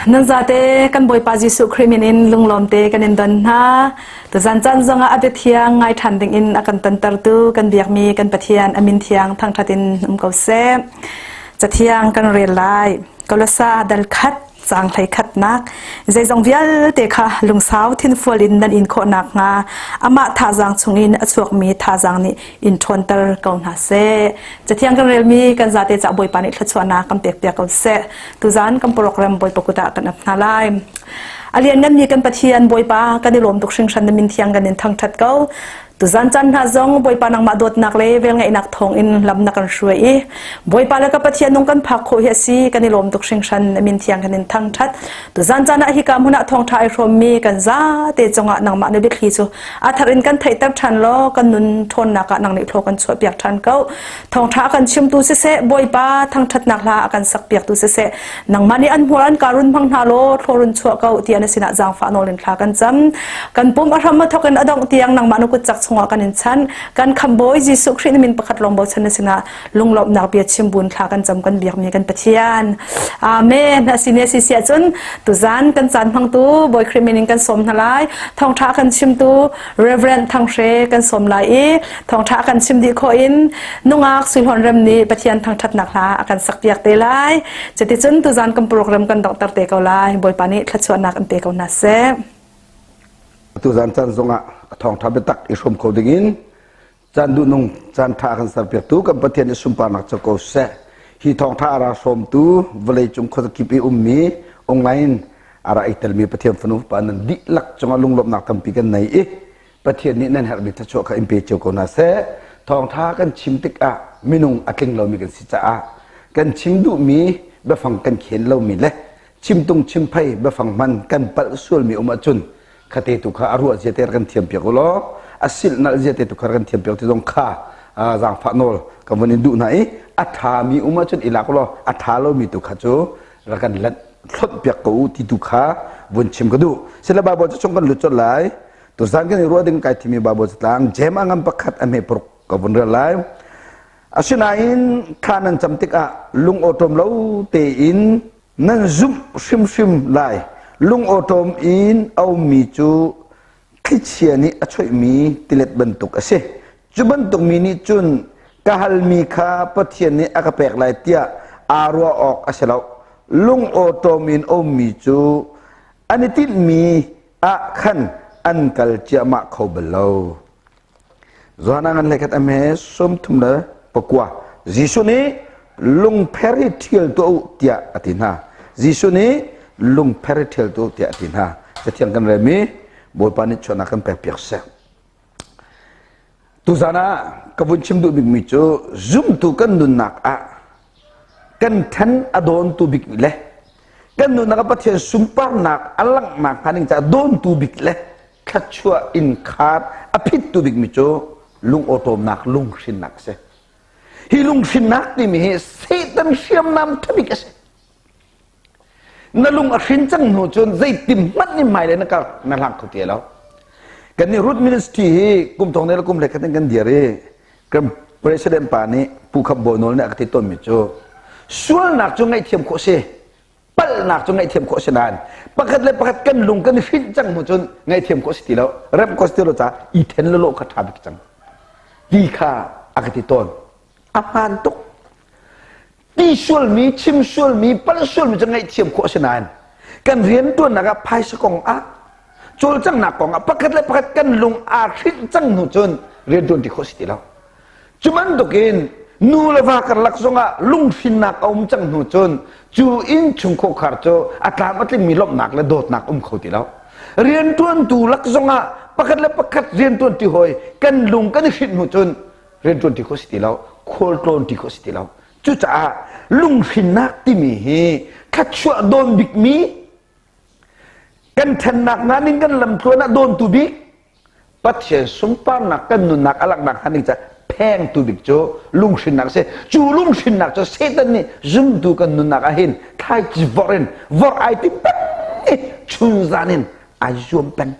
Nan zate kan Bawipa Jesuh Khrih min in lunglawm te kan in don hna. Tuzan caan zongah a bia thiang ngai ṭhan ding in a kan tontertu kan biakmi kan Pathian a min thiang thangṭhat in um ko seh. Cathiang kan rel lai. Kolosa dal khat caang hlei khatnak zeizong vialte kha lungsau thinfual in nan in khawh nakhnga amah thazaang chungin a chuakmi thazaang nih in ṭhawnter ko hna seh. Cathiang kan relmi kan zate ca Bawipa nih thluachuahnak kan pekpiak ko seh. Tuzan kan program Bawipa kut ah kan ap hna lai. A liannganmi kan Pathian Bawipa kan i lawm tuk hringhran na min thiang kan in thangṭhat ko. Tuzan caan hna zong Bawipa nangmah dawtnak le velngeihnak thawngin lam na kan hruai i Bawipa le ka Pathian nung kan phak khawh hi a si kan i lawm tuk hringhran na min thiang kan in thangṭhat. Tuzan caan ah hika hmun ah thawngṭha ai hrawmmi kan zate cungah nangmah na biathli cu a thar in kan theihter ṭhan law kan nun ṭhawnnak ah nang nih thlaw kan chuahpiak ṭhan ko. Thawngṭha a kan chimtu siseh Bawipa thangṭhatnak hla a kan sakpiaktu siseh nangmah nih an hmur an ka run hmang hna law thlaw run chuah ko tiah na sinah zaangfah nawl in thla kan cam. Kan pum a hram a thawk in a dongh tiang nangmah na kut cak chungah kan in chanh. Kan khambawi Jesuh Khrih na min pakhat lawng bochan na sinah lunglawmhnak bia chim bun thla kan cam kan biakmi kan Pathian. Amen. A si ne si siah cun tuzan kan caan hmangtu Bawi Khrih min in kan sawm hna lai. Thawngṭha kan chimtu Reverend Thang Hre kan sawm lai i thawngṭha kan chim dih khawh in nungak Suihlawn Rem nih Pathian thangṭhatnak hla a kan sakpiak te lai. Cuticun tuzan kan program kan donghter te ko lai. Bawipa nih thluachuahnak in pe ko hna seh. Tuzan caan zongah thawngṭha biatak i hrawm kho dingin caan duhnung caan ṭha kan serpiaktu kan Pathian i sunparnak cu ko seh. Hi thawngṭha a ra hrawmtu vawleicung khuazakip i ummi online a ra i telmi Pathian fanu pa nan dihlak cungah lunglawmhnak tampi kan nei i Pathian nih nan herhmi thluachuah kha in pe cio ko hna seh. Thawngṭha kan chim tikah minung a tling lomi kan si caah kan chim duhmi biafang kan khen lomi le chimtung chimphei biafang hman kan palh sualmi um ahcun khate tu kha a ruah zia te kan thiam piak u law a silh nalh zia te tu kha kan thiam piak ti zong kha zaangfah nawl kan vun in duh hna i a ṭhami um ahcun i lak u law a ṭha lomi tu kha cu rak kan lanh hlonh piak ko u ti tu kha vun chim ka duh sile Bible cu chung kan lut colh lai tuzan kan i ruah ding kai thimi Bible catlang Jem a ngam pakhat a hme paruk ka vun rel lai asinain thla nan cam tikah lung awṭawm lo tein nan zumh hrimhrim lai lungawṭawm in a ummi cu thlichia nih a choihmi tilet bantuk a si cu bantuk mi nih cun ka halmi kha Pathian nih a ka pek lai tiah aa ruah awk a si lo lungawṭawm in a ummi cu an i tinhmi ah khan an kal ciahmah kho bal lo Johan ngan hlei khat a hme 39. Jesuh nih lungpher hi ṭhial tuah u tiah a ti hna. Jesuh nih lungpher hi ṭhial tuah u tiah a ti hna. Cathiang kan relmi Bawipa nih chuahnak kan pekpiak seh. Tuzan ah ka vun chim duh bikmi cu zumtu kan nunnak ah kan ṭhen a dawntu bik le kan nunnak ah Pathian sunparnak a langhnak hnga ding caah dawntu bik le thluachuah innkhar a phittu bikmi cu lungawṭawmnak lunghrinnak a si. Hi lunghrinnak timi hi Satan hriamnam ṭhabik a si. Na lung a hrin cang hnu cun zeitim hmanh in hmailei na kar na hlang kho ti lo. Kan nih Root Ministry hi kum thong ne le kum hlei khat in kan dir i kan president pa nih Pu Khap Bawi Nawl nih a ka ti tawnmi cu sualnak cu ngaihthiam khawh si palhnak cu ngaihthiam khawh si nain pakhat le pakhat kan lung kan i hrinh cang hnu cun ngaihthiam khawh si ti lo remh khawh si ti lo caah i then lawlaw kha ṭha bik cang ti kha a ka ti tawn a hmaan tuk ti sualmi chim sualmi palh sualmi cu ngaihthiam khawh si nain kan rianṭuannak ah phaisa kong ah cawlcanghnak kong ah pakhat le pakhat kan lung aa hrinh cang hnu cun rianṭuan ti khawh si ti lo Cu bantukin nu le va karlak zongah lunghrinnak a um cang hnu cun cu innchung khawkhar cu a tlam a tlingmi lawmhnak le dawtnak um kho ti lo. Rianṭuantu lak zongah pakhat le pakhat rianṭuanṭi hawi kan lung kan i hrinh hnu cun rianṭuanṭi khawh si ti lo, khualtlawnṭi khawh si ti lo. Cucaah lunghrinnak timi hi thluachuah dawn bikmi kan ṭhennak hna ning kan lamtluan ah dawntu bik Pathian sunparnak kan nunnak a langhnak hnga ding caah phengtu bik cu lunghrinnak a si. Cu lunghrinnak cu Satan nih zumtu kan nunnak ah hin thlaici vorh in vorh ai tim peng i chunzan in ai zuam peng.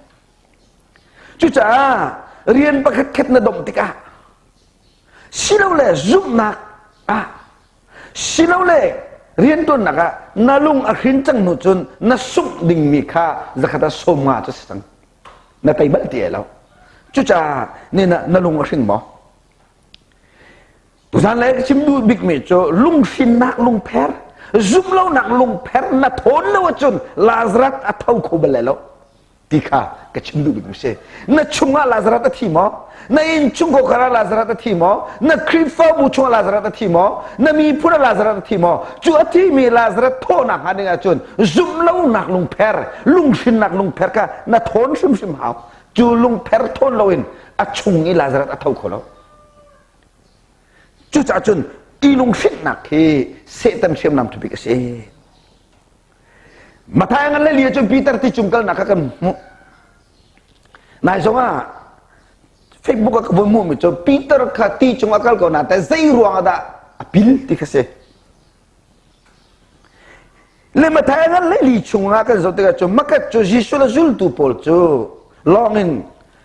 Cucaah rian pakhat khat na domh tikah silole zumhnak ah silole Riantuannak ah na lung a hrin cang hnu cun na sungh dingmi kha zakhat ah 50 cu si cang. Na tei bal ti lo. Cucaah ni na, na lung a hring maw? Tuzan le ka chim duh bikmi cu lunghrinnak lungpher, zumhlonak lungpher na thawn lo ahcun Lazarus a tho kho bal lai lo. Ti kha ka chim duh bik mi si. Na chungah Lazarus a thi maw? Na inn chungkhar ah Lazarus a thi maw? Na Khrihfabu chungah Lazarus a thi maw? Na miphun ah Lazarus a thi maw? Cu a thimi Lazarus thawhnak hnga ding ahcun zumhlonak lungpher, lunghrinnak lungpher kha na thawn hrimhrim hau. Cu lungpher thawn loin a chung i Lazarus a tho kho lo. Cucaah cun i lunghrinhnak hi Satan hriamnam ṭha bik a si. Matthai ngan le li cun Peter ti cung kalnak kha kan hmuh. Nai zong ah Facebook ah ka vun hmuhmi cu Peter kha ti cung a kal ko na te zei ruang ah dah a pil ti kha si. Le Matthai ngan le li chung ah kan zoh tikah cu makat cu Jesuh le zultu pawl cu lawng in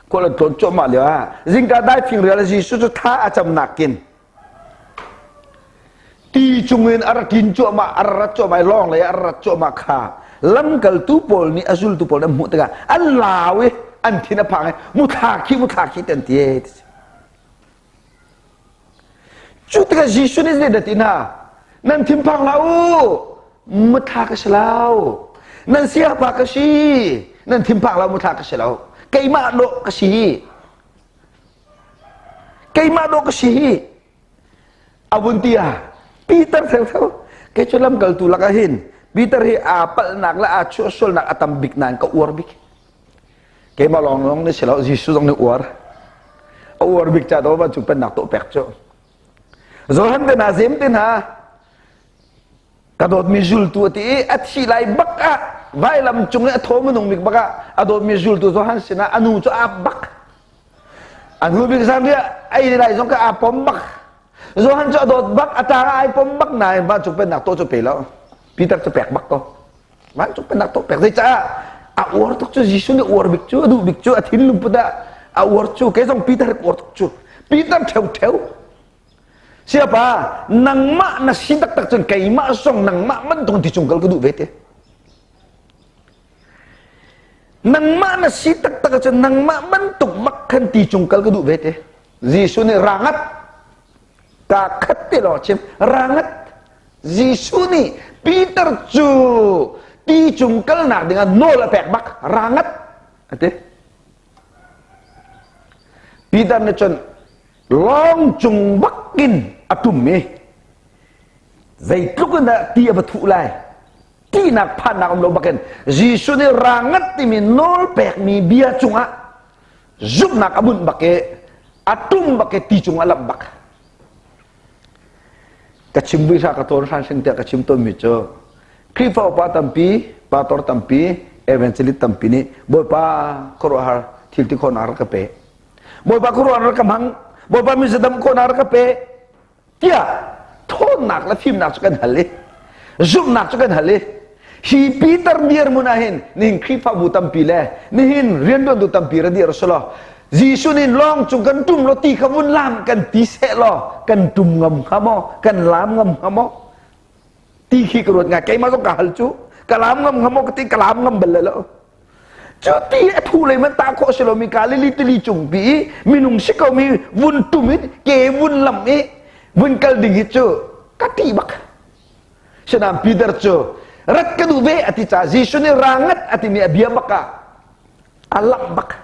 khual an tlawn cuahmah lio ah zingka dai fing rial Jesuh cu tha a camnak kin Ti cungin a ra ṭin cuahmah, a ra rat cuahmah i lawng lei ah a rat cuahmah kha lamkaltu pawl nih a zultu pawl nih an hmuh tikah an lau i an thin a phang i muthla khi muthla khi ti an ti ee ti si. Cu tikah Jesuh nih zeidah ti hna? Nan thinphang hlah u, muthla ka si lo. Nan siapa ka si. Nan thinphang hlah u, muthla ka si lo. Keimah dawh ka si. Keimah dawh ka si hi. A vun ti ah Peter thengtheng kei cu lamkaltu lakah hin Peter hi aa palhnak le aa chuahsualnak a tam bik nain ka uar bik. Keimah lawng lawng nih si lo, Jesuh zong nih uar. A uar bik ca do vancung pennak tuah pek cu. Johan te hna, Jeim te hna, ka dawtmi zultu a ti i a thi lai bak ah vailam cung i a thaw minung bik bak ah a dawtmi zultu Johan sinah a nu cu aa bak. A hnu bik zanriah ei lai zong ka aa pom bak. Johan cu a dawt bak, a tang ah ai pom bak nain vancung pennak tawh cu pe lo. Peter cu pek bak ko. Vancung pennak tawh pek. Zeicah a uar tuk cu Jesuh nih uar bik cu, a duh bik cu, a thinlung put ah a uar cu. Kei zong Peter ka uar tuk cu. Peter ṭheuṭheu. Siapa, nangmah na si taktak cun keimah zong nangmah bantuk ti cung kal ka duh ve te. Nangmah na si taktak ahcun nangmah bantuk bak khan ti cung kal ka duh ve te. Jesuh nih rangat ka khat te lawng chim rangat Jesuh nih Peter cu ti cung kalnak dingah nawl a pek bak rangat a ti. Peter nih cun lawng cung bak in a tum i zeitluk in dah ti a va thuh lai ṭihnak phannak um lo bakin Jesuh nih rangat timi nawl pekmi bia cungah zumhnak a bunh bak i a tum bak i ti cungah lamh bak. Ka chim vui hlah ka tawn hran hring tiah ka chim tawnmi cu Khrihfa upa tampi, pastor tampi, evangelist tampi nih Bawipa khuaruahhar thil ti khawhnak rak ka pe. Bawipa khuaruahhar rak ka hmang. Bawipa mizadam khawhnak rak ka pe. Tiah thawnnak le fimnak cu kan hal i zumhnak cu kan hal i hi Peter dirhmun ah hin nihin Khrihfabu tampi le nihin riantuantu tampi ra dir selaw Jesuh nih lawng cung kan tum law ti kha vun lam kan ti seh law kan tum ngam hnga maw kan lam ngam hnga maw ti khi ka ruat ngai keimah zong ka hal cu ka lam ngam hnga maw ka ti ka lam ngam bal lo Cu ti a thu lei man ta khawh si lomi Galilee tili cung pi i minung si ko mi vun tum in ke vun lam i vun kal ding hi cu ka ti bak. Sinain Peter cu rat ka duh ve a ti caah Jesuh nih ra ngat a timi a bia bak ah a lamh bak.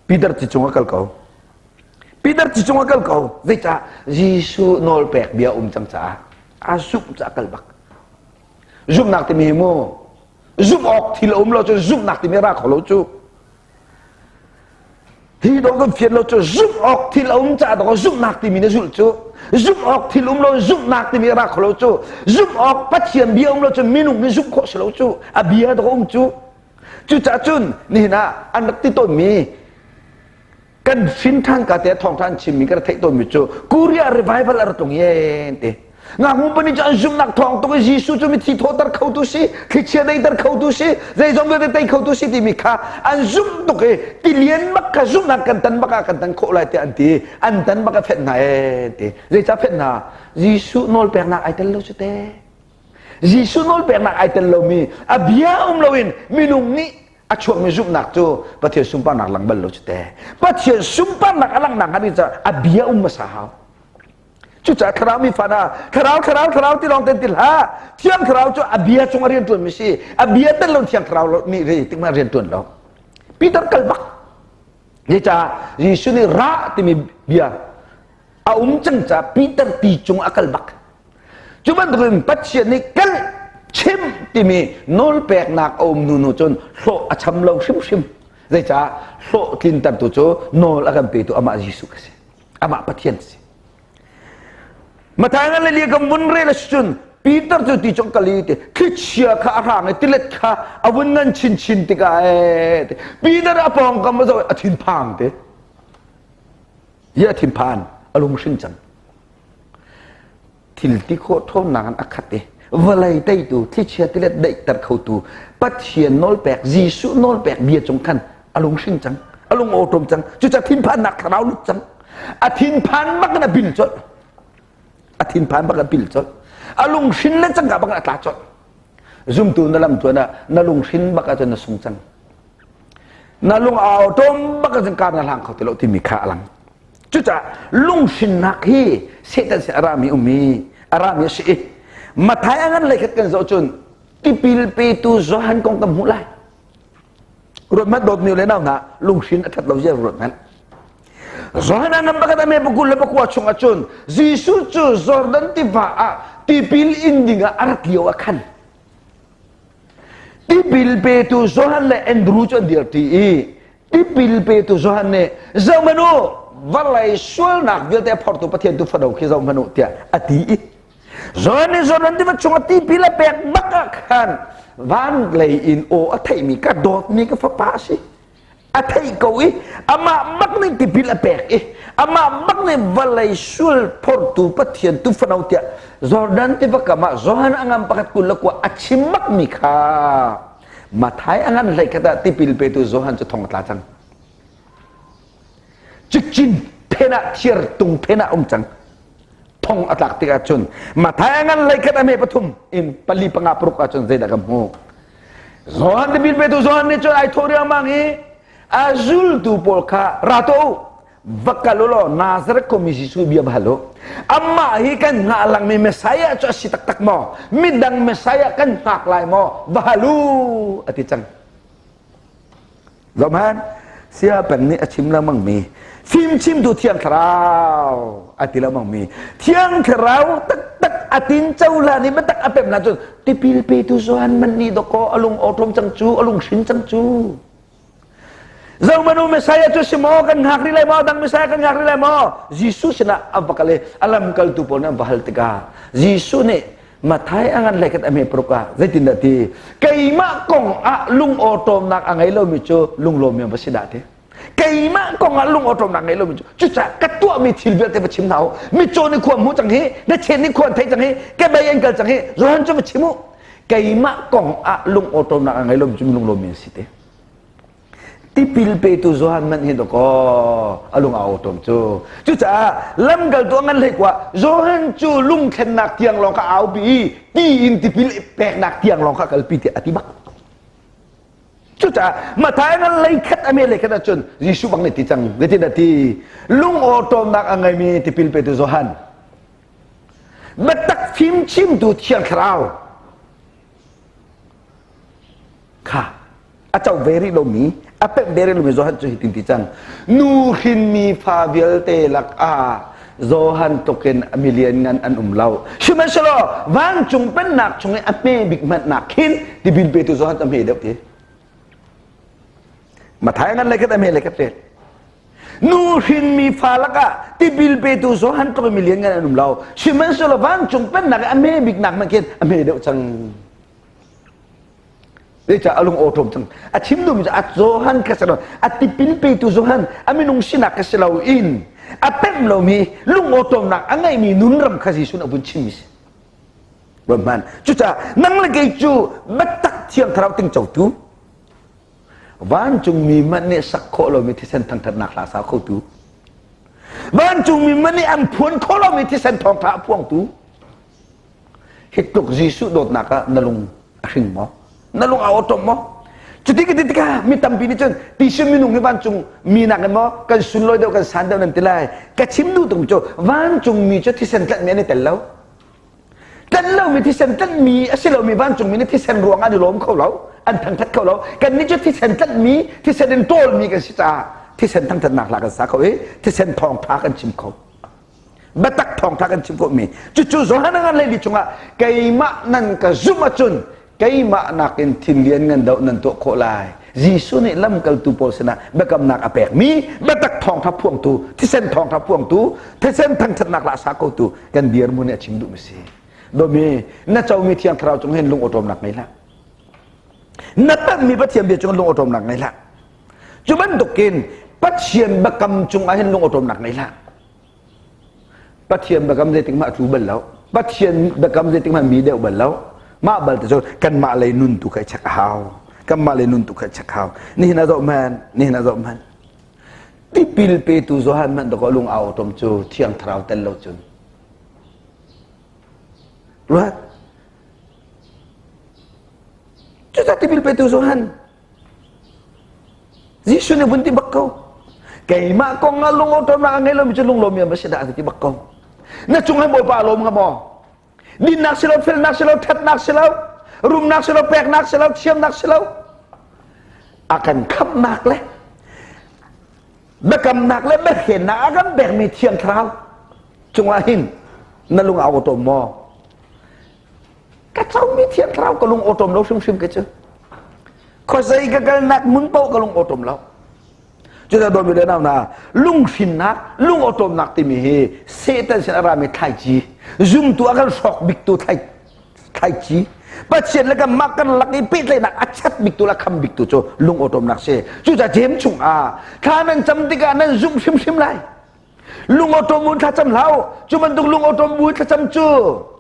Peter ci cung a kal ko. Peter ci cung a kal ko. Zeicah Jesuh nawl pek bia um cang caah a zumh caah kal bak. Zumhnak timi hi mu zumh awk thil a um lo cu zumhnak timi ra kho lo cu hi dong kan fian lo cu zumh awk thil a um caah dong zumhnak timi na zulh cu zumh awk thil um lo zumhnak timi ra kho lo cu zumh awk Pathian bia um lo cu minung nih zumh khawh si lo cu a bia dong um cu cucaah cun nihin ah an rak ti tawnmi kan hrin ṭhan ka te thawngṭha an chimmi ka theih tawnmi cu Korea revival a ra tlung yen te ngaknu pahnih cu an zumhnak thawng tuk i Jesuh cu mithi thawhter khotu si thlichia deiter khotu si zeizong vialte tei khotu si timi kha an zumh tuk i tilian bak kha zumhnak kan tan bak ah kan tan khawh lai tiah an ti an tan bak a fenh hna ee ti zeicah fenh hna Jesuh nawl peknak ai tel lo cu te. Jesuh nawlpeknak ai tel lomi a bia um loin minung nih a chuakmi zumhnak cu Pathian sunparnak lang bal lo cu te. Pathian sunparnak a langhnak hnga ding caah a bia um hmasa hau. Cucaah thlarau mi fa hna, thlarau, thlarau, thlarau ti lawng ten ti hlah. Thiang thlarau cu a bia cung a rian ṭuan mi si. A bia tel lo thiang thlarau nih rei tik ma rian ṭuan lo. Peter kal bak. Zeicah Jesuh nih ra timi bia a um cang caah Peter ti cung a kal bak. Cu bantukin Pathian nih kal chim timi nawlpeknak a um hnu hnu cun hlawh a cham lo hrimhrim. Zeicah hlawh tlintertu cu nawl a kan petu amah Jesuh ka si. Amah Pathian si. Mathai ngan le lia kan vun rel a si cun Peter cu ti cung kali ti thlichia kha a hrang i tilet kha a vun ngan chinchin tikah ee ti Peter a pawngkam a zoh a thinphang te hi a thinphan a lunghrin cang thil ti khawh ṭhawnnak in a khat i vawlei teitu thlichia tilet daihter khotu Pathian nawlpek Jesuh nawlpek bia cung khan a lunghring cang a lung awṭawm cang cucaah thinphannak thlarau lut cang a thinphan bak in a bil colh a thinphan bak a bil colh a lunghrin le cangka bak in a tla colh zumtu na lam tuan ah na lunghrin bak ahcun na sung cang na lung awṭawm bak ahcun kar na hlang kho ti lo timi kha a lang Cucaah lunghrinnak hi Satan sin a rami ummi a rami a si i Mathai a ngan lei khat kan zoh cun tipil petu Johan kong kan hmuh lai. Ruat hmanh dawtmi le nau hna lunghrin a ṭhat lo zia ruat hmanh. Johan a ngan pakhat a me pakul le pakua chung ahcun Jesuh cu Jordan tiva ah tipil in dingah a rat lio ah khan tipil petu Johan le Andrew cu an dirṭi i Tipil petu Johan nih zohhmanh u vawlei sualnak vialte a phortu Pathian tu fano khi zohhmanh u tiah a ti i Johan nih Jordan tiva chungah tipil a pek bak ah khan van lei in aw a theihmi ka dawtmi ka fapa a si a theih ko i amah bak nih tipil a pek i amah bak nih vawlei sual phortu Pathian tu fano tiah Jordan tiva kam ah Johan a ngam pakhat 21 a chim bakmi kha Mathai a ngan hlei khat ah tipil petu Johan cu thong a tla cang. Cikcin phen ah thiar tung phen ah um cang. Thong a tlak tikah cun Mathai a ngan hlei khat a me pathum in pali panga paruk ah cun zeidah kan hmuh. Johan tipil petu Johan nih cun ai thawh riangmang i a zultu pawl kha ra tuah u va kal u law Nazareth khuami Jesuh bia va hal u. Amah hi kan hngah langmi Messiah cu a si taktak maw? Midang Messiah kan hngak lai maw? Va hal u a ti cang. Zohhmanh, Sia peng nih a chim lengmang mi fimchimtu Thiang Thlarau a ti lengmang mi Thiang Thlarau taktak a tin co hlan i biatak a pem hlan cun tipil petu Johan man nih dawkaw a lung awṭawm cang cu a lung hrin cang cu Zohmanu Messiah cu si maw kan hngak rih lai maw dang Messiah kan hngak rih lai maw Jesuh sinah a va kal i a lamkaltu pawl nih an va hal tikah Jesuh nih Mathai a ngan hlei khat a hme paruk ah zeitindah ti keimah kong ah lungawṭawmnak a ngei lomi cu lunglawmmi an va si dah ti keimah kong ah lungawṭawmnak ngei lomi cu cucaah ka tuahmi thil vialte va chim hna u mitcaw nih khua hmu cang hi na chen nih khua an theih cang hi kebei an kal cang hi Johan cu va chim u keimah kong ah lungawṭawmnak a ngei lomi cu lunglawmmi an si ti Tipil petu Johan hmanh hi dawkaw a lung a awṭawm cu. Cucaah lamkaltu a ngan hlei kua Johan cu lungthlennak tiang lawng kha aupi i ti in tipil peknak tiang lawng kha kalpi tiah a ti bak. Cucaah Mathai ngan lei khat a me lei khat ahcun Jesuh bang nih ti cang zeitin a ti lung awṭawmnak a ngeimi tipil petu Johan biatak fimchimtu Thiang Thlarau kha a co ve rih lomi a pemh ve rih lomi Johan cu hitin ti cang nu hrinmi fa vialte lakah Johan tlukin a milian ngan an um lo sihmanhsehlaw vancung pennak chung i a hme bik hmanh nak khin tipil petu Johan cu a hme deuh ti Mathai ngan le khat a hme le khat rel nu hrinmi fa lakah tipil petu Johan tluk in milian ngan an um lo sihmanhsehlaw vancung pennak i a hme bik nak hmanh khin a hme deuh cang Zeicah a lung awṭawm cang. A chim duhmi cu a Johan kha si lo, a tipil petu Johan, a minung sinak kha si lo in a pemh lomi lung awṭawmnak a ngeimi nunram kha Jesuh nih a vun chimmi si. Ruat hmanh. Cucaah nang le kei cu biatak thiang thlarau tingcotu, vancungmi hmanh nih sak khawh lomi thisen thangṭhatnak hla sa khotu, vancungmi hmanh nih an phuan khawh lomi thisen thawngṭha a phuangtu, Hi tluk Jesuh dawtnak ah na lung a hring maw? Na lung a awṭom maw? Cuti ka ti tikah mi tampi nih cun tisim minung hi vancung mi nakin maw kan sunlawi deuh kan san deuh nan ti lai. Ka chim duh tung cu vancung mi cu thisen tlanhmi an i tel lo. Tlanh lomi thisen tlanhmi a si lomi vancungmi nih thisen ruang an i lawm kho lo, an thangṭhat kho lo. Kannih cu thisen tlanhmi, thisen in ṭawlmi kan si caah thisen thangṭhatnak hla kan sa kho i thisen thawngṭha kan chim kho. Biatak thawngṭha kan chim khawhmi. Cucu Johan a ngan hleili chungah keimah nan ka zumh ahcun keimah nakin thil lian ngan deuh nan tuah khawh lai. Jesuh nih lamkaltu pawl sinah biakamnak a pekmi biatak thawngṭha phuangtu, thisen thawngṭha phuangtu, thisen thangṭhatnak la sa kotu kan dirhmun nih a chim duhmi si. Dawmi, na comi Thiang Thlarau cung hin lung awṭawmnak ngei hlah. Na tanhmi Pathian bia cung lung awṭawmnak ngei hlah. Cu bantukin Pathian biakam cungah hin lung awṭawmnak ngei hlah. Pathian biakam zeitik hmanh a tlu bal lo. Pathian biakam zeitik hmanh mi deuh bal lo. Mah bal te cu kanmah lei nun tu kha i check a hau. Kanmah lei nun tu kha i check hau. Nihin ah zoh hmanh, nihin ah zoh hmanh. Tipil petu Johan hmanh dawkaw lung aa awṭom cu Thiang Thlarau tel lo cun. Ruat. Cucaah tipil petu Johan Jesuh nih vun ti bak ko. Keimah kong ah lungawṭawmnak a ngei lomi cu lunglawmi an va si dah a ti bak ko. Na cung hin Bawipa a lawm hnga maw? Dinnak si lo, felnak si lo, ṭhatnak si lo, rumnak si lo, peknak si lo, thiamnak si lo. A kan khamhnak le biakamnak le biahrennak a kan pekmi Thiang Thlarau cungah hin na lung a awṭawm maw? Ka comi Thiang Thlarau ka lung awṭawm lo hrimhrim ke cu. Khuazei ka kalnak hmun paoh ka lung awṭawm lo. Cucaah dawtmi le nau hna, lunghrinnak, lung awṭawmnak timi hi Satan sin a rami thlaici, zumtu a kan hrawk biktu thlaici, Pathian le kanmah kan lak i pehtlaihnak a chat biktu le a kham biktu cu lung awṭawmnak si. Cucaah Jeim chungah thla nan cam tikah nan zumh hrimhrim lai. Lung awṭawm bu thlacam hlah u. Cu bantuk lung awṭawm bu thlacam cu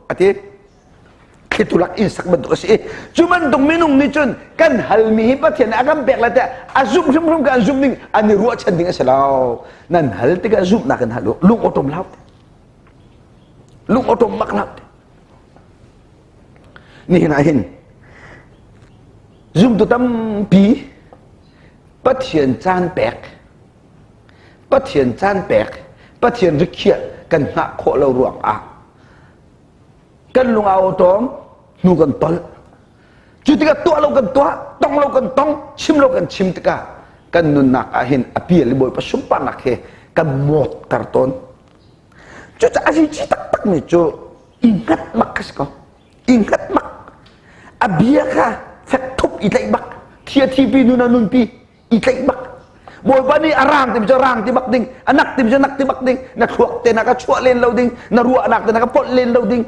a ti. Thlitu lak inn sak bantuk a si i cu bantuk minung nih cun kan halmi hi Pathian nih a kan pek lai tiah a zumh hrimhrim ka an zumh ding an i ruahchan ding a si lo. Nan hal tikah zumhnak in hal u. Lung awṭawm hlah u. Lung awṭawm bak hlah u. Nihin ah hin zumtu tampi Pathian caan pek Pathian caan pek Pathian rikhiah kan hngah khawh lo ruangah kan lung aa awtawm hnu kan tolh cu tikah tuah lo kan tuah tong lo kan tong chim lo kan chim tikah kan nunnak ah hin a pial i Bawipa sunparnak he kan mawtter tawn cucaah a ci taktak mi cu i hngat bak ka si ko i hngat bak a bia kha fek thup i tlaih bak thia thipi nun a nunpi i tlaih bak Bawipa nih a rang timi cu rang ti bak ding a nak timi cu nak ti bak ding na thluak te na ka chuah len lo ding na ruahnak te na ka polh len lo ding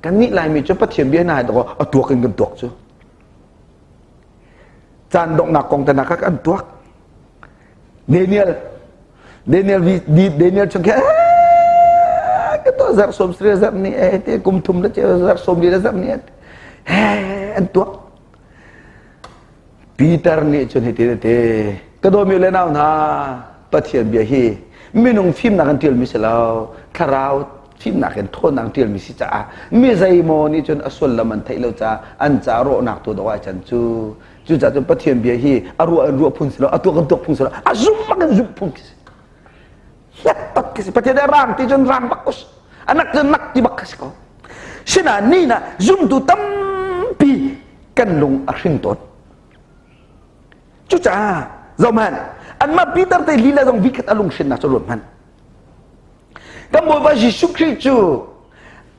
kan nih laimi cu Pathian bia hna hai a tuak in kan tuak cu caan donghnak kong te na ka kan tuak Daniel Daniel Daniel chung khe ka to zar som sri zar ni eh te kum thum le che zar som li le zar ni eh an tuak Peter nih cun hitin a ti, Ka dawmi le nau hna, Pathian bia hi minung fimnak in ṭialmi si lo, thlarau fimnak in ṭhawnnak in ṭialmi si caah mi zeimaw nih cun a sullam an theih lo caah an ca rawhnak tu dawh ah can cu. Cucaah cun Pathian bia hi a ruah in ruah phung si lo, a tuak in tuak phung si lo, a zumh bak in zumh phung si. Hngat bak si. Pathian nih rang ti cun rang bak us. A nak cun nak ti bak si ko. Sinain ni na zumtu tampi kan lung a hring tawn. Cucaah zohhmanh anmah Peter te lila zong vikhat a lunghrinnak cu ruat hmanh. Kan Bawipa Jesuh Khrih cu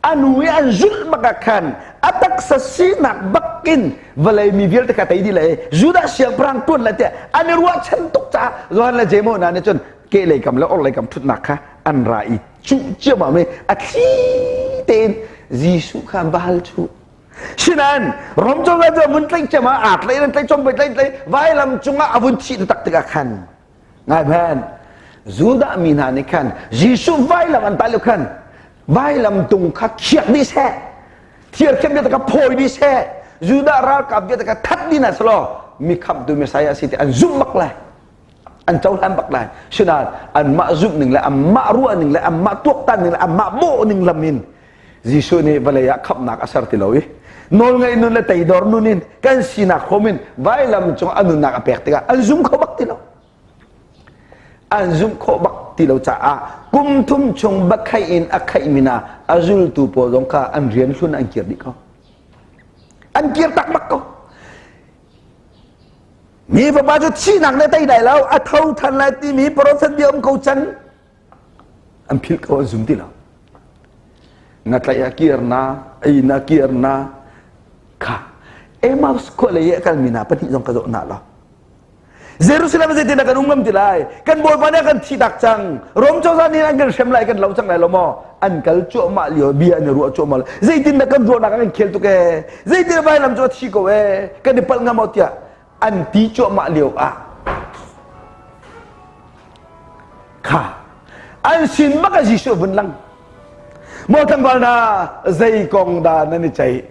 a nu i an zulh bak ah khan a taksa sinak bak in vawlei mi vialte kha tei dih le Judah siangpahrang tuan le tiah an i ruahchan tuk caah Johan le Jeim hna nih cun kehlei kam le orhlei kam ṭhutnak kha an ra i cuh ciammam i a thli tein Jesuh kha an va hal chuh. Sinain Rom cozah cu a vun tlaih ciam ah aa tlaih in tlaih chom tlaih tlaih vailam cungah a vun thih tak tikah khan ngai hmanh Judah mi hna nih khan Jesuh vailam an tah lio khan vailam tung kha khiak dih seh thirkhem vialte kha phawi dih seh Judah ralkap vialte kha that dih hna selaw mi khamhtu Messiah si ti an zumh bak lai an cohlan bak lai sinain anmah zumh ning le anmah ruah ning le anmah tuaktan ning le anmah bawh ning lam in. Jesuh nih vawlei ah khamhnak a ser ti lo i nawlngaih nun le teidor nun in kan sinak hrawm in vailam cung a nunnak a pek tikah an zum kho bak ti lo. An zumh khawh bak ti lo caah kum thum chung bakhaih in a khaihmi hna a zultu pawl zong kha an rian hlun an kir dih ko. An kir tak bak ko. Mi fapa cu thihnak nih a tei lai lo, a tho than lai timi profet bia um ko cang. An philh ko, an zum ti lo. Ngatlaih ah kir na, ei na kir na, kha. Emmaus khua lei i a kalmi hna pahnih zong ka zoh hna lo. Jerusalem zeitin dah kan um ngam ti lai? Kan Bawipa nih a kan thihtak cang. Rom cozah nih an kan hrem lai, kan lo cang lai lo maw? An kal cuahmah lio bia an i ruah cuahmah. Zeitin dah kan ruahnak an kan khel tuk ee? Zeitin dah vailam cu a thi ko ee? Kan i palh ngam maw tiah an ti cuahmah lio ah kha an sin bak ah Jesuh vun lang. Maw tlangval hna, zei kong dah nan i ceih?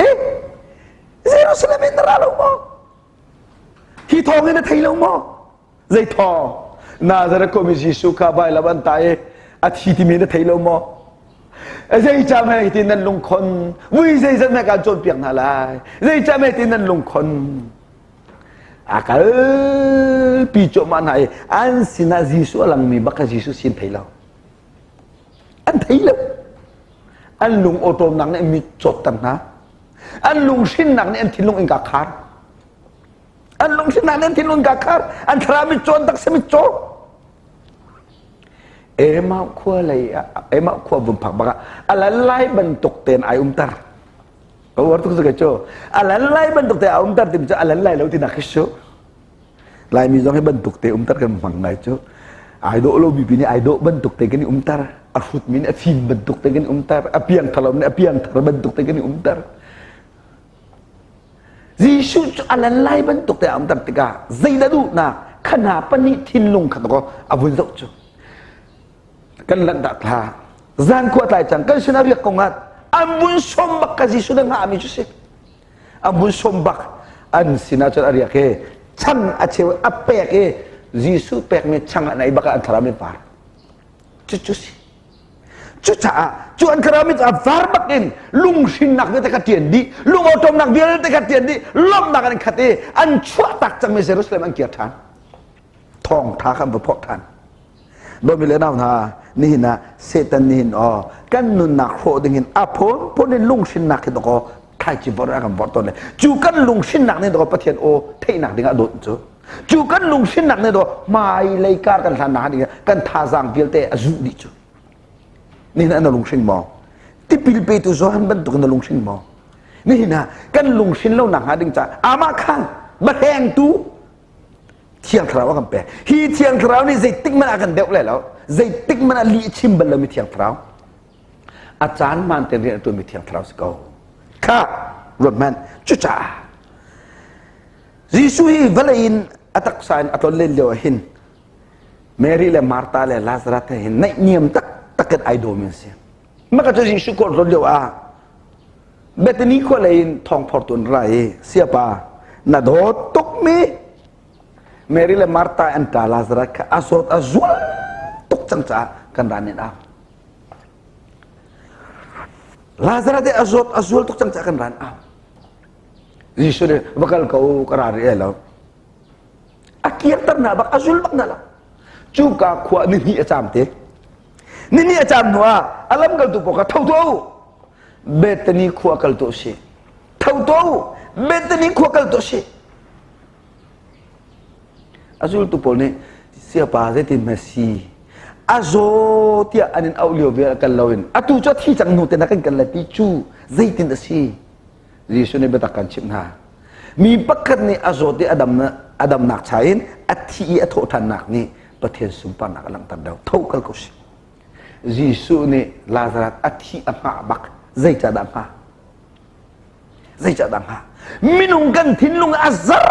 Eh, Jerusalem in na ra lo maw? Hi thawng in na thei lo maw? Zei thawng? Nazareth khuami Jesuh kha vailam an tah i a thi timi na thei lo maw? Zei cam he hitin nan lungkhon? Vui zeizat he kaan cawnpiak hna lai? Zei cam he hitin nan lungkhon? A kalpi cuahmah hna i an sinah Jesuh a langmi bak kha Jesuh sin thei lo. An thei lo. An lung awṭawmnak nih mi cawtter hna. An lunghrinnak nih an thinlung innka khar. An lunghrinnak nih an thinlung innka khar. An thlarau mit cawn taksa mit caw. Emau khua lei ah Emau khua vun phak bak ah a lan lai bantuk tein ai umter. Ka uar tuk cu cu. A lan lai bantuk te a umter timi cu a lan lai lo tinak khi su. Laimi zong hi bantuk te umter kan hmang ngai cu. Ai dawh lomi pi nih ai dawh bantuk te kan i umter. A hrutmi nih a fim bantuk te kan i umter. A piangthar lomi nih a piangthar bantuk te kan i umter. Jesuh cu a lan lai bantuk te a umter tikah zeidah duhnak khana pahnih thinlung kha ko a vun zoh cu. Kan lanh dah thla. Zan khua tlai cang kan sinah riak ko ngat. An vun som bak ka Jesuh na ngahmi cu si. A vun som bak an sinah cun a riak i chang a cheu a pek i Jesuh pekmi chang an ei bak ah an thlarau mit var. Cucu si. Cucaah cu an thlarau mit a var bak in lunghrinnak vialte kha ṭian dih, lungawṭawmnak vialte kha ṭian dih, lawmhnak an khat i an chuahtak cangmi Jerusalem an kir ṭhan. Thawngṭha kha an va phorh ṭhan. Dawmi le nau hna, nihin ah Satan nihin aw kan nunnak hrawh ding in a phunphun in lunghrinnak hi dawkaw thlaici vorh a kan vorh tawn le cu kan lunghrinnak nih dawkaw Pathian aw theihnak ding ah dawt cu cu kan lunghrinnak nih daw hmailei kar kan hlannak ding kan thazaang vialte a zuh dih cu nihin ah na lunghring maw tipil petu Johan bantuk in na lunghring maw nihin ah kan lunghrin lo nak hnga ding caah amah khan bahlengtu Thiang Thlarau a kan pek. Hi Thiang Thlarau nih zeitik hmanh a kan deuh lai lo. Zeitik hmanh ah lih chim bal lomi Thiang Thlarau. A caan hmaan tein rian a ṭuanmi Thiang Thlarau si ko. Kha ruat hmanh. Cucaah Jesuh hi vawlei in a taksa in a tlon len lio ah hin Mary le Martha le Lazarus he hin naihniam taktak in ai dawmi an si. Maka cu Jesuh kawl tlon lio ah Bethany khua lei in thawngphortu an ra i siapa na dawt tukmi Mary le Martha an ṭa Lazarus kha a zawt a zual tuk cang caah kan ra nen au. Lazarus a zawt a zual tuk cang caah kan ran au. Jesuh nih va kal ko ka ra rih lo. A kirter hna bak a zul bak hna lo. Cuka khua ni hnih a caam te. Ni hnih a caam hnu ah a lamkaltu pawl kha tho tuah u. Bethany khua kal tuah usih. Tho tuah u, Bethany khua kal tuah usih. A zultu pawl nih siapa zeitin hme si a zaw tiah an in auh lio vial kal loin atu cu a thi cang hnu te na kan kal lai ti cu zeitin a si Jesuh nih biatak kan chimh hna mi pakhat nih a zawt i a dam a damnak cha in a thi i a thawh ṭhannak nih Pathian sunparnak a langhter deuh tho kal ko sih Jesuh nih Lazarus a thih a hngah bak zeicahdah hngah? Zeicahdah hngah? Minung kan thinlung a zar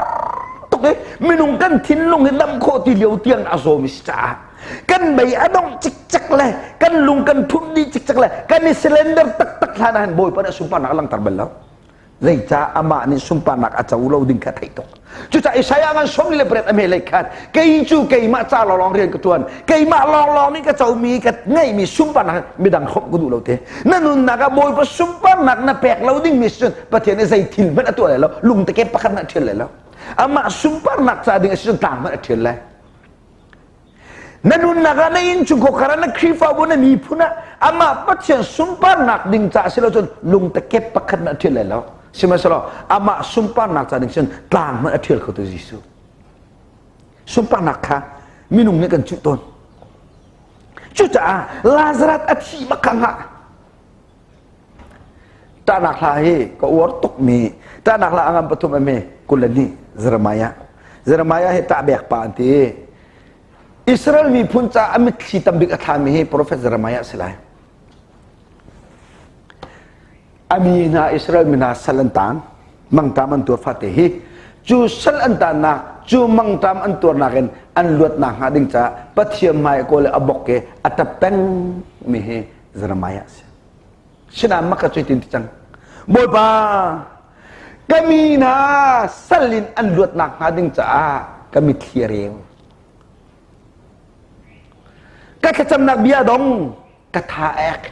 tuk i minung kan thinlung hi dam khawh ti lio tiang a zawmi si caah kan bei a dongh cikcek le kan lung kan thumh dih cikcek le kan i cylinder taktak hlan ah hin Bawipa nih a sunparnak a langhter bal lo. Zeicah amah nih sunparnak a co lo ding kha theih tuk. Cucaah Isaiah ngan 48 a hme lei khat kei cu keimah ca lawnglawng rian ka ṭuan keimah lawnglawng nih ka comi ka ngeihmi sunparnak midang hrawmh ka duh lo te. Na nunnak ah Bawipa sunparnak na pek lo dingmi si cun Pathian nih zei thil hmanh a tuah lai lo lungteke pakhat hmanh a ṭhial lai lo. Amah sunparnak ca ding a si cun tlang hmanh a ṭhial lai. Na nunnak ah na innchungkhar ah na Khrihfabu na miphun ah amah Pathian sunparnak ding caah si lo cun lungtakep pakhat hmanh a ṭhial lai lo. Sihmanhsehlaw amah sunparnak ca ding cun tlang hmanh a ṭhial khotu Jesuh. Sunparnak kha minung nih kan cuh tawn. Cucaah Lazarus a thih bak kha hngah. Ṭahnak hla hi ka uar tukmi ṭahnak hla a ngan pathum a me 22 Jeremiah. Jeremiah hi ṭahbek pa an ti. Israel miphun ca a mitthli tambik a thlami hi Profet Jeremiah a si lai. A mi hna Israel mi hna sal an taan, mangṭam an tuar fate hi cu sal an taannak cu mangṭam an tuarnak in an luatnak hnga ding caah Pathian hmai a kawl i a bok i a ṭap peng mi hi Jeremiah a si. Sinain maka cu tin ti cang. Bawipa, ka mi hna sal in an luatnak hnga ding caah ka mitthli a reu. Ka thlacamnak bia dong ka tha ek.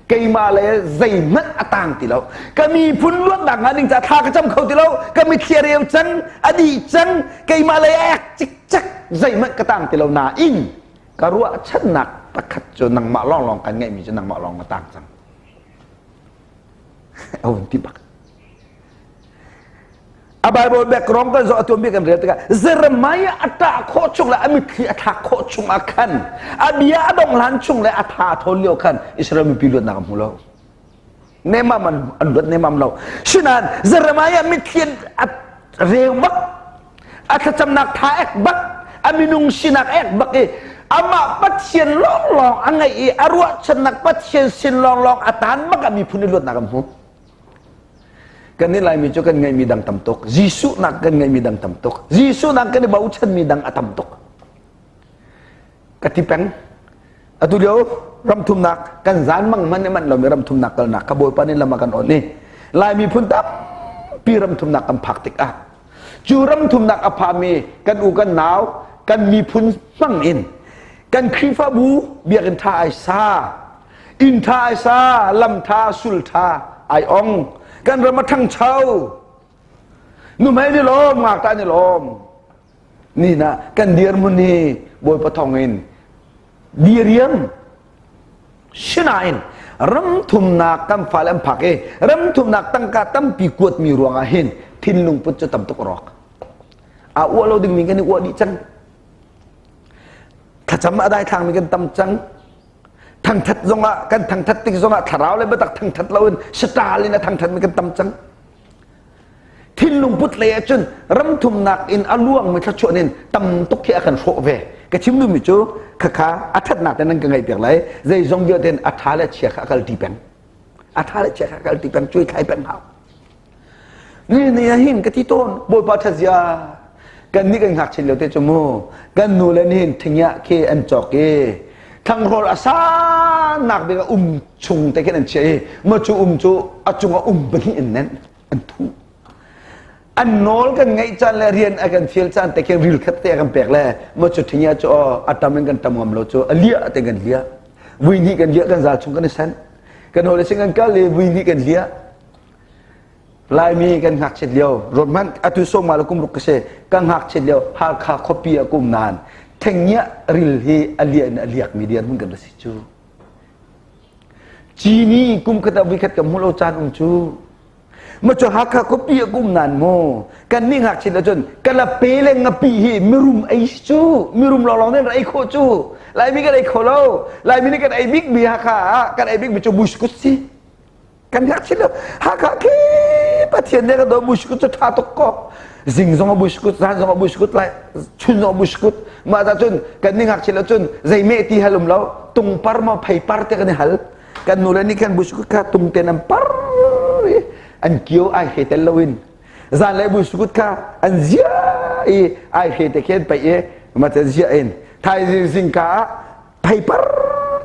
Keimah le zeihmanh a tang ti lo. Ka miphun luatnak hnga ding caah thla ka cam kho ti lo. Ka mitthli a reu cang, a dih cang. Keimah le ek cikcek zeihmanh ka tang ti lo nain ka ruahchannak pakhat cu nangmah lawnglawng kan ngeihmi cu nangmah lawng na tang cang a hun ti bak a Bible background kan zoh atuan bik kan rel tikah Jeremiah a ṭah khawh chung le a mitthli a thlak khawh chung ah khan a bia a dong hlan chung le a tha a thawn lio khan Israel mipi luatnak a hmu lo nemam an luat nemam lo sinain Jeremiah mitthli a reu bak a thlacamnak tha ek bak a minung sinak ek bak i amah Pathian lawnglawng a ngeih i a ruahchannak Pathian sin lawnglawng a tan bak ah miphun i luatnak an hmu kan nih Laimi cu kan ngeihmi dang tam tuk Jesuh nak kan ngeihmi dang tam tuk Jesuh nak kan i bochanmi dang a tam tuk ka ti peng atu lio ramthumnak kan zan mang man man lomi ramthumnak kalnak ka bawipa nih lam a kan on i Laimi phun tampi ramthumnak kan phak tikah cu ramthumnak a phami kan u kan nau kan miphun hmang in kan Khrihfabu biakinn ṭha ai sa inn ṭha ai sa lam ṭha sul ṭha ai ong kan ram a ṭhangcho nuhmei ni lawm ngakṭah ni lawm ni na kan dirhmun hi Bawipa thawng in diriam sinain ramthumnak kan fale an phak i ramthumnak tangka tampi kuatmi ruangah hin thinlung put cu tam tuk rawk a uah lo dingmi kan i uah dih cang thlacam a dai thlangmi kan tam cang thangthat zongah kan thangthat tik zongah thlarau le biatak thangthat loin satal in a thangthatmi kan tam cang Thinlung put lei ahcun ramthumnak in a luangmi thluachuah in tam tuk khi a kan hrawh ve. Ka chim duhmi cu khakha a ṭhatnak te nan ka ngaih piak lai. Zeizong vialte in a ṭha le chia kha a kalṭi peng. A ṭha le chia kha a kalṭi peng, cuai thlai peng hau. Ni ni ah hin ka ti tawn, Bawipa ṭhat zia. Kan nih kan ngakchia lio te cu mu, kan nu le nih thingah khi an cawk i thlanghrawl a sannak bik a um chung te khin an chiah i ma cu um cu a cungah um pahnih in nenh an thuh an nawl kan ngeih caan le rian a kan fial caan te khin ril khat te a kan pek le ma cu thingya cu aw a tam in kan tam ngam lo cu a liah te kan liah vui hnih kan liah kan zal chung kan i sen kan hawle sin kan kal i vui hnih kan liah Laimi kan ngakchiat lio ruat hmanh atu sawma le kum ruk ka si ka ngakchiat lio Halkha khuapi ah kum nain thengngiah ril hi a liah in a liak mi dirhmun kan si cu Cini kum khat ah vuikhat ka hmu lo caan um cu ma cu Hakha khuapi ah kum nan mu kan nih ngakchiat ahcun kalape le ngapi hi mirum ei si cu mirum lawnglawng nih an ei khawh cu Laimi kan ei kho lo Laimi nih kan ei bik mi Hakha ah kan ei bik mi cu buskut si kan ngakchia lo Hakha khi Pathian nih kan do buskut cu ṭha tuk ko zing zong a buskut zan zong a buskut lai chun zong a buskut mah ta cun kan ni ngakchia lo cun zei meh ti hal um lo tungpar maw pheipar te kan i hal kan nu le nih khan buskut kha tung ten an par i an kio ai he tel loin zan le buskut kha an zia i ai he te khen pai i ma te zia in thaizing zingka ah pheipar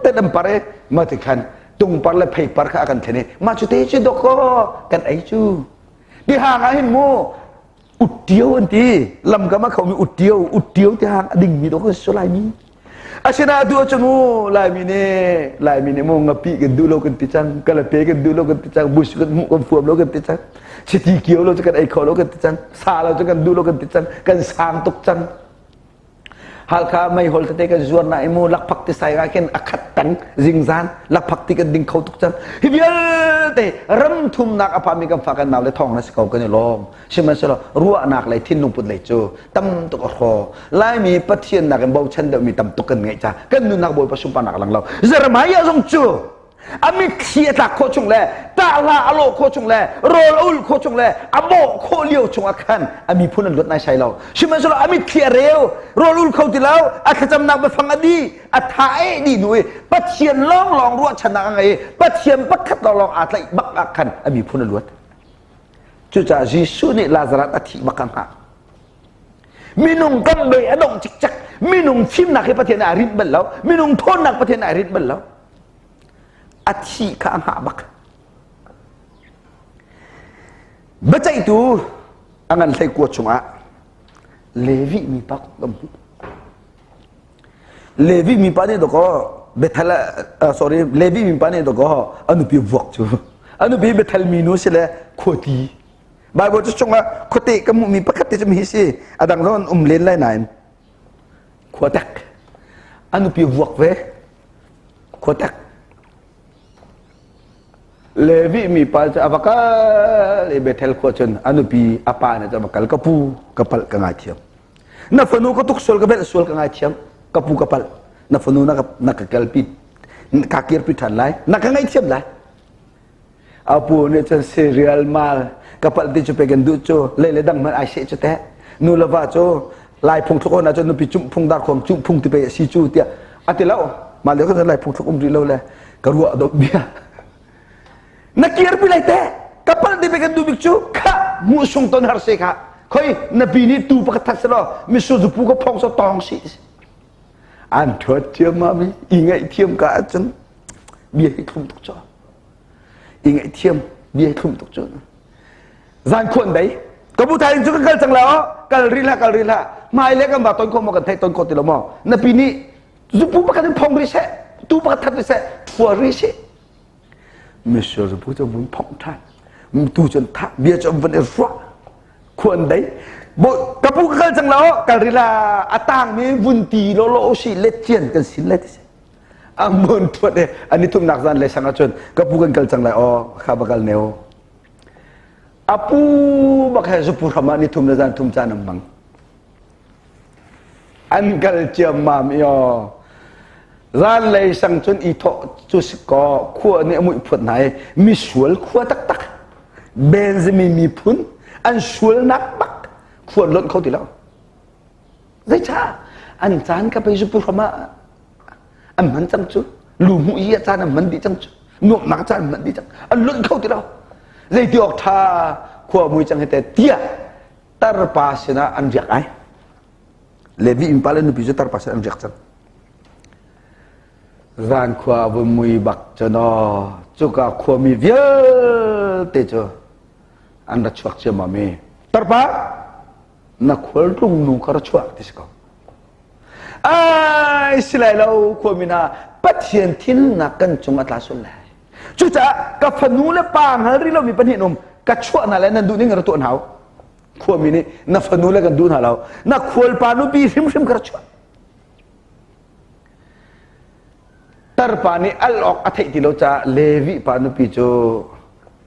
te an par i ma ti khan. Tungpar le pheipar kha a kan thlen i mah cu te cu dawkaw kan ei cu. Tihang ah hin mu uttio an ti. Lamkam a khomi uttio, uttio tihang a dingmi dawk si Laimi. Asinain atu ahcun mu Laimi nih Laimi nih mu ngapi kan duh lo kan ti cang, kalape kan duh lo kan ti cang, bus kan hmuh kan fuam lo kan ti cang, chiti kio lo cu kan ei kho lo kan ti cang, sa lo cu kan duh lo kan ti cang, kan sang tuk cang. Halkha meihol tete kan zuar na i mu lakphak ti sai ah khin a khat peng zingzan lakphak ti kan ding kho tuk cang. Hi vialte ram thumnak a phami kan fa kan nau le thawng na si ko kan i lawm. Sihmanhsehlaw ruahnak lei thinlung put lei cu tam tuk a hraw. Laimi Pathian nakin bochan deuhmi tam tuk kan ngeih ca kan nunnak Bawipa sunparnak a lang lo. Jeremiah zong cu a mitthli a tlak khawh chung le tahla a lawh khawh chung le rawl a ulh khawh chung le a bawh khawh lio chung ah khan a miphun an luat naisai lo. Sihmanhsehlaw a mitthli a reu, rawl ul kho ti lo, a thlacamnak biafang a dih, a tha eh dih hnu i Pathian lawnglawng ruahchannak a ngei i Pathian pakhat lawnglawng aa tlaih bak ah khan a miphun a luat. Cucaah Jesuh nih Lazarus a thih bak a hngah. Minung kan bei a dongh cikcek. Minung fimnak hi Pathian aa rinh bal lo. Minung thawnnak Pathian aa rinh bal lo. A thih kha a hngah bak. Biaceihtu a ngan hlei kua chungah Levi mipa kan hmuh. Levi mipa nih dawkaw Bethel sorry Levi mipa nih dawkaw a nupi vuak cu a nupi Bethel minu si le khuati Bible cu chungah khuate ka hmuhmi pakhat te cu mi si a dang zong an um len lai nain khuatek a nupi vuak ve khuatek Levi mipa cu a va kal i Bethel khua cun a nupi a pa nih cun a va kal ka pu ka palh ka ngaithiam Na fanu ka tuk sual ka velh sual ka ngaithiam ka pu ka palh na fanu na ka na ka kalpi ka kirpi ṭhan lai na ka ngaihthiam lai a pu nih cun serial mal ka palh ti cu pe kan duh cu lei le dang hmanh ai seh cu teh nu le va cu lai phung thluk on ahcun nupi cumh phung dar khom cumh phung ti pe a si cu tiah a ti lo mah lio kan lai phung thluk um rih lo le ka ruah dot bia Na kirpi lai teh ka palh ti kan duh bik cu kha mu sung ton har se kha khoi na pi nih tu pakhat that selaw misu zupu ka phong so tong si an thuat thiam ma mi i ngaih thiam ka ahcun bia hi thlum tuk cho i ngaih thiam bia hi thlum tuk chu zan khuan dei ka bu thai cu ka kal cang la kal ri la kal ri la mai le kan ba ton kho mo kan thei ton kho ti lo mo na pi nih zupu pakhat in phong ri seh tu pakhat that ri seh thua ri seh Misual bu cu vun phomh ṭhan. Tu cun thah bia cu vun i ruah. Khuan dei. Bo ka pu ka kal cang lo kal rila a tangmi vun ti lo lo si let cian kan sin le ti si. A mun thuat e ani thumnak zan le sang ahcun ka pu kan kal cang lai aw kha ba kal neo. A pu bak he zupu hram ah ni thum le zan thum caan an hmang. An kal ciammam i aw. Zanlei sang cun i thawh cu si kaw khua nih a muih phuat hna i misual khua taktak Benjamin miphun an sualnak bak khua an lonh kho ti lo. Zeicah? An caan ka pei zupu hram ah an hman cang cu. Lu hmuh i a caan an hman dih cang cu. Nuamhnak caan an hman dih cang. An lonh kho ti lo. Zeiti awk ṭha khua mui cang hi te tiah tarpa sinah an riak ai Levi innpa le nupi cu tarpa sinah an riak cang zan khua a vun mui bak cu no cuka khuami vialte cu an ra chuak ciammam i tarpa na khualtlung nu kha ra chuak ti si ko ai si lai lo khuami hna Pathian thinnak kan cung a tla sual lai Cucaah ka fanu le pa hngal rih lomi pahnih um ka chuah hna le nan duh ning ra tuah hna u. Khuami nih na fanu le kan duh hna lo. Na khualpa nupi hrimhrim ka ra chuah. Tarpa nih al awk a theih ti lo caah Levi pa nupi cu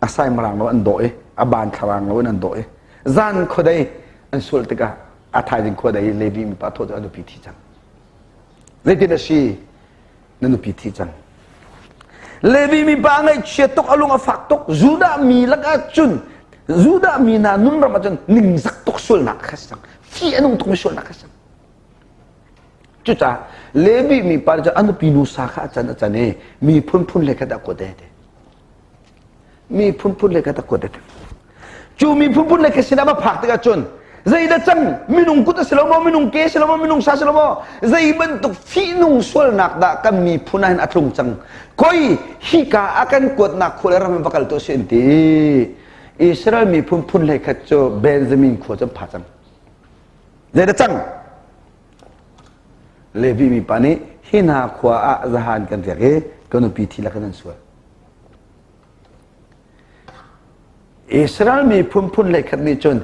a saimarang lo an dawh i a ban thlarang lo in an dawh i zan khuadei an sual tikah a thaizing khuadei Levi mipa thawh cu a nupi thi cang. Zeitin a si? Na nupi thi cang. Levi mipa ngaihchia tuk a lung a fak tuk Judah mi lakah cun Judah mi hna nunram ah cun ningzak tuk sualnak kha si cang fi a nung tukmi sualnak kha si cang cucaah Levi mipa cu a nupi nu sa kha a can a can i mi phunphun le kha dah kuat te mi phunphun le kha dah kuat te cu mi phunphun le kha sinah va phak tikah cun Zeidah cang? Minung kut a si lo maw? Minung ke si lo maw? Minung sa si lo maw? Zei bantuk fihnung sualnak dah kan miphun ah hin a tlung cang? Koi hika a kan kuatnak khua le ram in va kal tuah si an ti. Israel miphun phun hlei khat cu Benjamin khua cu an pha cang. Zeidah cang? Levi mipa nih hi hna khua ah zahan kan riak i ka nupi thi lak in an sual. Israel miphun phun hlei khat nih cun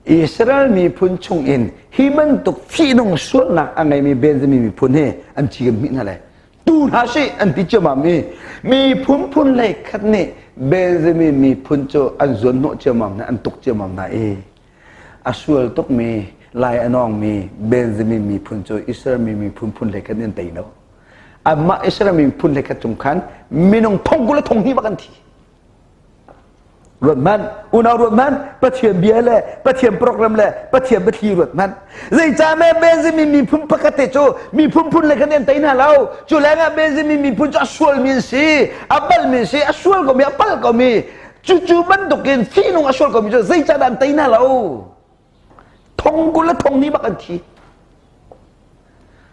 Israel miphun chungin hi bantuk fihnung sualnak a ngeimi Benjamin miphun hi an ci kan hmih hna lai. Tu hna sih an ti ciammam i miphun phun hlei khat nih Benjamin miphun cu an zuanhnawh ciammam hna, an tuk ciammam hna i a sual tukmi lai a nawngmi Benjamin miphun cu Israel mi miphun phun hlei khat nih an tei lo. Anmah Israel miphun hlei khat cung khan minung thong kul le thong hnih bak an thi. Ruat hmanh, unau ruat hmanh, Pathian bia le Pathian program le Pathian biathli ruat hmanh. Zeicah me Benjamin miphun pakhat te cu miphun phun le kan an tei hna lo. Cu lengah Benjamin miphun cu a sualmi an si, a palmi an si, a sual komi, a palh komi. Cucu bantukin fihnung a sual komi cu zeicah dah an tei hna lo? Thong 20 le thong hnih bak an thi.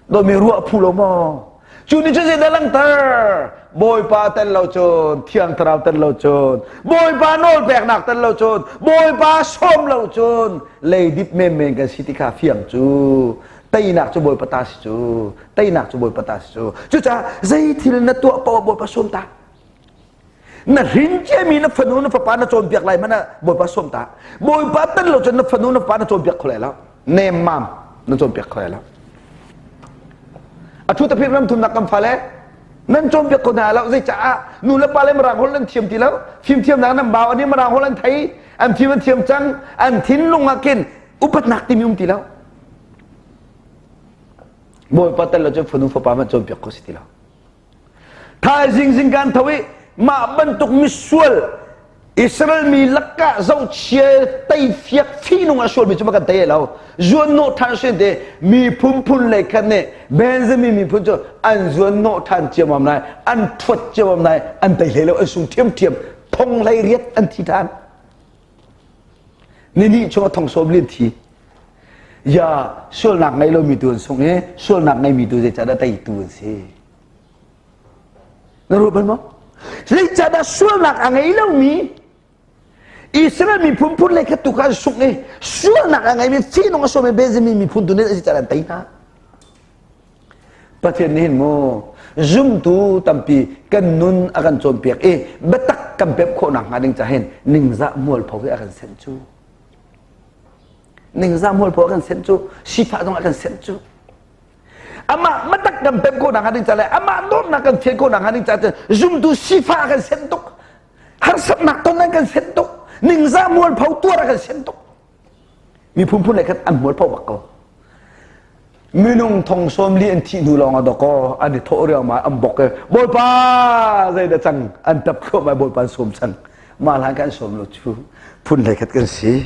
Dawmi ruah phu lo maw? Cu nih cun zeidah langhter? Bawipa tel lo cun, Thiang Thlarau tel lo cun, Bawipa nawl peknak tel lo cun, Bawipa sawm lo cun, leidip menmen kan si ti kha fiang cu. Teinak cu Bawipa ta si cu. Teinak cu Bawipa ta si cu. Cucaah zei thil na tuah paoh Bawipa sawm ta. Na hrin ciami na fanu na fapa na cawnpiak lai hmanh ah Bawipa sawm ta. Bawipa tel lo cun na fanu na fapa na cawnpiak kho lai lo. Nemmam na cawnpiak kho lai lo. A thu taphir ram thumnak kan fale nan cawnpiak ko hna lo zeicaah nu le pa le mirang holh nan thiam ti lo fimthiamnak nan bau ani mirang holh an thei an fim an thiam cang an thinlung ah khin upatnak timi um ti lo Bawipa tel lo cun fanu fapa hmanh cawnpiak kho si ti lo Thaizing zing kan tho i mah bantuk misual Israel mi lakah zohchia teifiak fihnung a sualmi cu ma kan tei lo. Zuannawh ṭhan sin te miphun phun lei khat nih Benjamin miphun cu an zuannawh ṭhan ciammam lai, an ṭhuat ciammam lai, an tei hlei lo, an sung ṭhiamṭhiam, thong hlei riat an thi ṭhan. Ni chung a thong sawm lian thi. Ya sualnak ngei lomi tu an sung i sualnak ngeimi tu zeicahdah teitu an si. Na ruat bal maw? Zeicahdah sualnak a ngei lomi Israel miphun phun le khat tu kha an sungh i sualnak a ngeimi fihnung a sualmi Benjamin miphun tu nih zeicahdah an tei hna? Pathian nih hin mu zumtu tampi kan nun a kan cawnpiak i biatak kan pemh khawh nakhnga ding ca hin ningzah mualpho hi a kan senh cu. Ningzah mualpho a kan senh cu, sifah zong a kan senh cu. Amah biatak kan pemh khawh nakhnga ding ca le amah dawtnak kan fian khawh nakhnga ding ca cun zumtu sifah a kan senh tuk. Harsatnak ton an kan senh tuk. Ningzah mualpho tuar a kan senh tuk. Miphun phun le khat an mualpho bak ko. Minung thong 40 an thih hnu lawng ah dawkaw an i thawh riangmang an bok i Bawipa zeidah cang an tap thluahmah Bawipa an sawm cang mah hlan kan sawm lo cu phun hlei khat kan si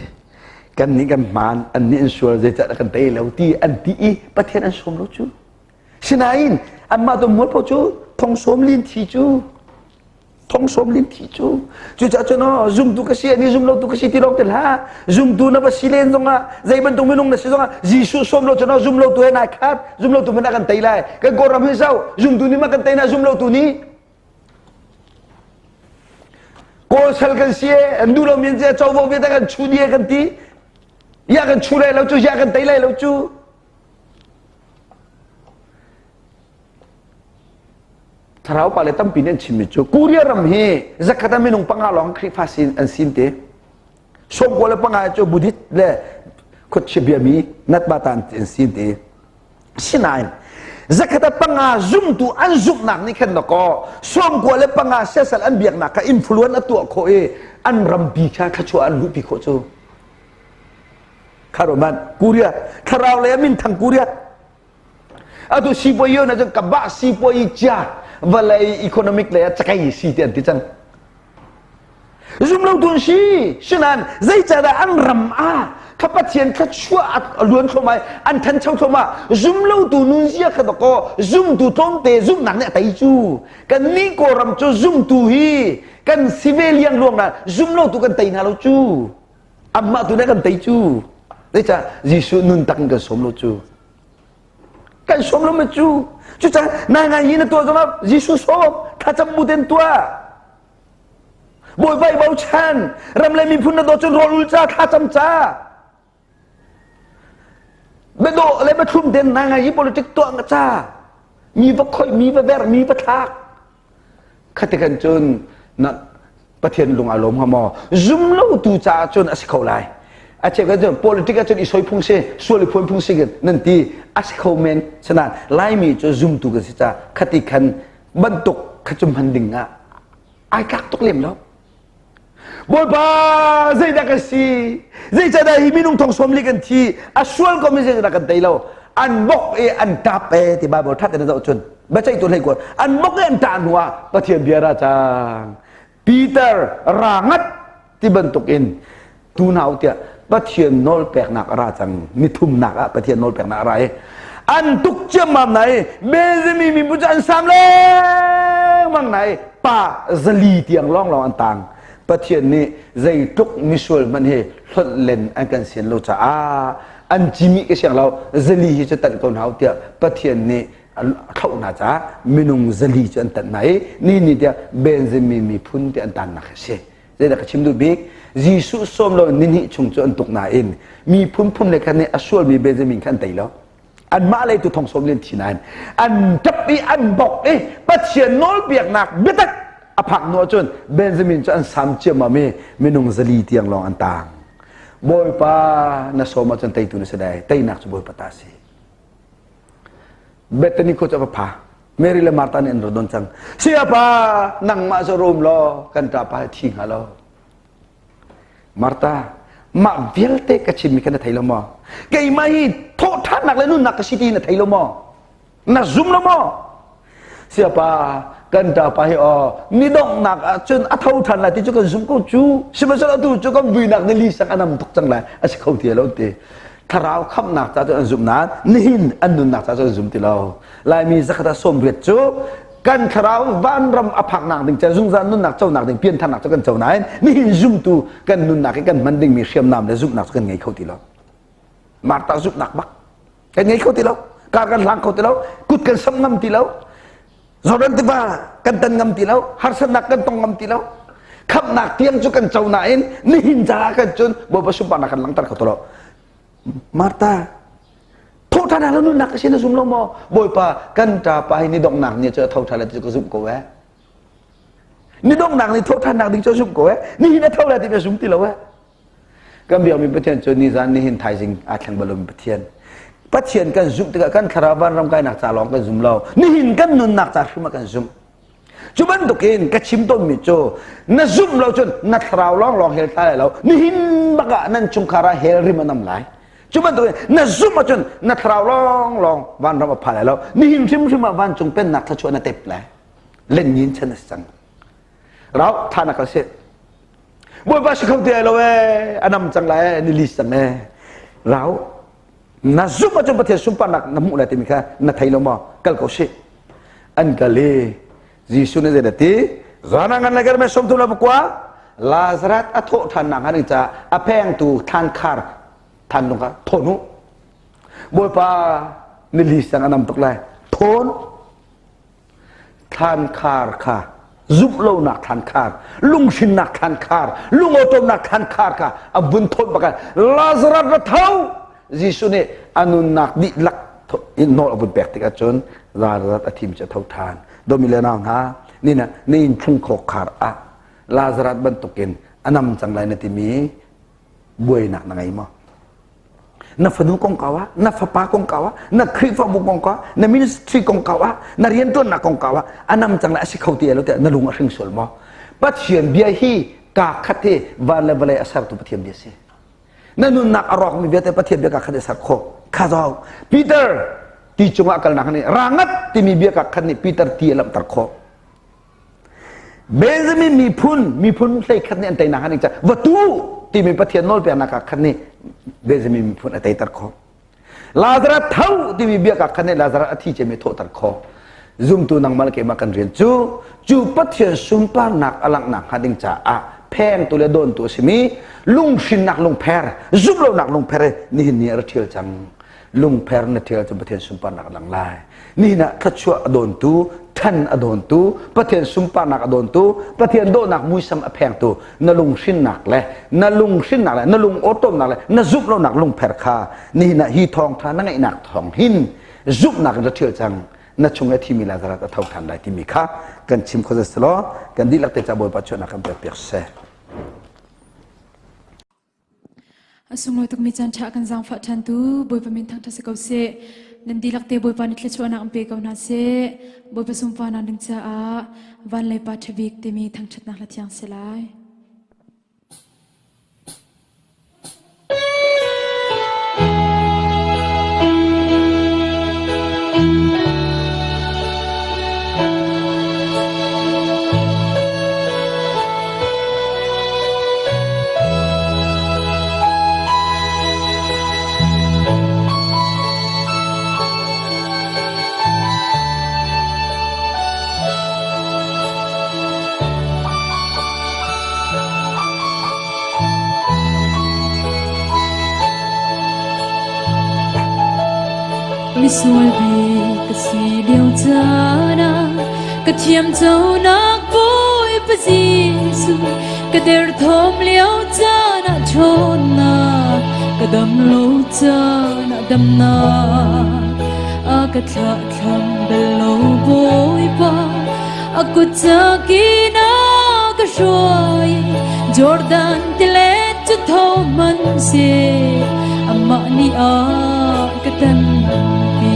kan nih kan hmaan an nih an sual zeicah kan tei lo ti an ti i Pathian an sawm lo cu sinain anmah tu mualpho cu thong sawm lin thi cu thong sawm lim thi cu cucaah cun aw zumtu ka si ani zum lo tu ka si ti lawng te hlah zumtu na va si len zongah zei bantuk minung na si zongah Jesuh sawm lo cun aw zum lo tu he nai khat zum lo tu hmanh ah kan tei lai kan kawlram hi zoh zumtu nih ma kan tei na zum lo tu nih kawl sal kan si e an duh lo mi an si covo vialte kan chu dih kan ti ya kan chu lai lo cu ya kan tei lai lo cu Thlarau pa le tampi nih an chimmi cu Korea ram hi zakhat ah minung panga lawng Khrihfa sin an sin te. 95 cu Buddhist le khuachia biami natbata an sin te. Sinain zakhat ah panga zumtu an zumhnak nih khan dakaw 95 siasal an biaknak kha influence a tuah khawh i an rampi kha thluachuah an luhpi khawh cu. Kharoman Korea thlarau lei ah minthang Korea Atu sipuayi na cun ka bah sipuayi cia vawlei economic lei ah cakei si ti an ti cang. Zum lo tu an si. Sinan zeicahdah an ram ah kha Pathian thluachuah a luan thluahmah an thancho thluahmah zum lo tu nunzia kha dakaw zumtu tlawmte zumhnak nih a tei cu. Kan nih Kawlram cu zumtu hi kan si ve liang luang na zum lo tu kan tei hna lo cu. Amah tu nih kan tei cu. Zeicah Jesuh nun tak in kan sawm lo cu? Kan sawm lo ma cu? Cucaah nai ngai hi na tuah zongah Jesuh sawm, thlacam bu ten tuah. Bawipa i bochan, ram le miphun na dawt cun rawl ul ca, thlacam ca. Biadawh le biathlum ten nai ngai hi politic tuah nga ca. Mi va khoih, mi va ver, mi va thlak. Khati kan cun na Pathian lung a lawm hnga maw? Zum lo tu caah cun a si kho lai. A cheu kan cun politic ah cun i soi phung si, sual i phuan phung si nan ti a si kho men. Sinain Laimi cu zumtu kan si caah khati khan bantuk kha cu hman ding ah ai tlak tuk lem lo. Bawipa zeidah ka si? Zeicahdah hi minung thong sawm li kan thi? A sual ko mi zeidah kan tei lo? An bok i an tap e ti Bible that in zoh cun biaceihtu hlei kuat an bok i an tah hnu ah Pathian bia ra cang. Peter ra ngat ti bantuk in tu nau tiah Pathian nawl peknak a ra cang nithumnak ah Pathian nawl peknak a ra i an tuk ciammam nai Benjamin mibu cu an sam lengmang nai pa zali tiang lawnglawng an tang Pathian nih zeitluk misual hmanh hi hlonh len an kan sian lo caah an cimi ka siang lo zali hi cu tanh ko hna tiah Pathian nih a thloh hna caah minung zali cu an tanh hna i ni ni tiah Benjamin miphun ti an tannak a si Zeidah ka chim duh bik? Jesuh sawm lo ni hnih chung cu an tuk nain miphun phun le khan nih a sualmi Benjamin kha an tei lo. Anmah lei tu thong sawm len thi nain an ṭap i an bok i Pathian nawlbiaknak biatak a phak hnu ahcun Benjamin cu an sam ciammam i minung zali tiang lawng an tang. Bawipa na sawm ahcun teitu na si dai. Teinak cu Bawipa ta si. Bethany khua cu a va pha. Mary le Martha nih an ra don cang. Sayapa, nangmah cu rum law kan ṭapa hi thi hnga lo. Martha, mah vialte ka chimmi kha na thei lo maw? Keimah hi thawhṭhannak le nunnak ka si ti na thei lo maw? Na zum lo maw? Sayapa, kan ṭapa hi aw ni donghnak ah cun a tho ṭhan lai ti cu kan zum ko cu. Sihmanhsehlaw atu cu kan vuinak ni li sang a nam tuk cang lai. A si kho ti lo ti. Thlarau khamhnak ca cu an zumh nain nihin an nunnak ca cu an zum ti lo. Laimi zakhat ah 80 cu kan thlarau vanram a phaknak ding ca zungzal nunnak conak ding piantharnak cu kan co nain nihin zumtu kan nunnak i kan hman dingmi hriamnam le zumhnak cu kan ngei kho ti lo. Martha zumhnak bak kan ngei kho ti lo. Kar kan hlang kho ti lo. Kut kan sam ngam ti lo. Jordan tiva kan tan ngam ti lo. Harsatnak kan tong ngam ti lo. Khamhnak tiang cu kan co nain nihin caah kan cun Bawipa sunparnak kan langhter kho ti lo. Martha thawhṭhan ah nunnak ka si na zum lo maw? Bawipa kan ṭapa hi ni donghnak ni cu a tho ṭhan lai ti cu ka zumh ko eh. Ni donghnak ni thawhṭhannak ding cu a zumh ko eh. Nihin a tho lai ti ka zum ti lo eh. Kan biakmi Pathian cu nizan nihin thaizing aa thleng bal lomi Pathian. Pathian kan zumh tikah kan thlarau vanram kainak ca lawng kan zum lo. Nihin kan nunnak ca hrim ah kan zumh. Cu bantukin ka chim tawnmi cu na zumh lo cun na thlarau lawnglawng hell thla lai lo. Nihin bak ah nan chungkhar ah hell rim a nam lai. Cu bantukin na zumh ahcun na thlarau lawnglawng vanram a pha lai lo. Nihin hrimhrim ah vancung pennak thluachuah na tep lai. Lennin chan a si cang. Rau tha na kal sih. Bawipa si kho ti ai lo ee, a nam cang lai ee, ni lis cang ee. Rau na zumh ahcun Pathian sunparnak na hmuh lai timi kha na thei lo maw? Kal ko sih. An kal i Jesuh nih zeidah ti? Zana ngan le garme 30 le pakua Lazarus a thawh ṭhannak hnga ding caah a pengtu thlankhar than lung kha thawn u. Bawipa ni li sang a nam tuk lai. Thawn thlankhar kha zumh lonak thlankhar lunghrinnak thlankhar lungawṭawmnak thlankhar kha a vun thawn bak Lazarus ra tho Jesuh nih a nunnak dihlak nawl a vun pek tikah cun Lazarus a thim cu a tho ṭhan domi le nau hna nina na inn thlung khar ah Lazarus bantukin a nam cang lai na timi buainak na ngei maw na fanu kongkau ah na fapa kongkau ah na Khrihfabu kongkau ah na ministry kongkau ah na rianṭuannak kongkau ah a nam cang lai a si kho ti lo tiah na lung a hring sual maw Pathian bia hi kaa khat hi van le vawlei a sertu Pathian bia si na nunnak a rawkmi vialte Pathian bia kaa khat i ser khawh kha zau Peter ti cungah kalnak nih rangat timi bia kaa khat nih Peter ti a lamhter khawh Benjamin miphun miphun hleikhat nih an teinak an va tu timi Pathian nawlpeknak ah khan nih Benjamin miphun a teiter khawh. Lazarus tho timi biakak khan nih Lazarus a thi cemi thawhter khawh. Zumtu nangmah le keimah kan rian cu cu Pathian sunparnak a langhnak hnga ding caah phengtu le dawntu a simi lunghrinnak lungpher, zumhlonak lungpher nihin ni a ra ṭhial cang. Lungpher na ṭhial cu Pathian sunparnak a lang lai. Nihin ah thluachuah a dawntu, ṭhan a dawntu, Pathian sunparnak a dawntu, Pathian dawhnak muisam a phengtu na lunghrinnak le na lunghrinnak le na lung awtawmnak le na zumhlonak lungpher kha nihin ah hi thawngṭha na ngaihnak thawng hin zumhnak in ra ṭhial cang. Na chung i a thimi Lazarus a tho ṭhan lai timi kha kan chim kho selaw kan dihlak te ca Bawipa chuahnak kan pek piak seh. A sunglawi tukmi caan ṭha kan zaangfah ṭhan tu Bawipa min thangṭhat si ko seh. Nan dihlak te Bawipa nih thluachuahnak an pe ko hna seh. Bawipa sunparnak ding caah van lei pa ṭha bik timi thangṭhatnak hla thiang si lai. Misual bik ka si lio caan ah ka thiam conak Bawipa Jesuh ka derthawm lio caan ah ṭhawnnak ka dam lo caan ah damnak a ka thlahthlam bal lo Bawipa a kut cakin a ka hruai Jordan tilet cu tho hmanh seh amah nih a ka tanpi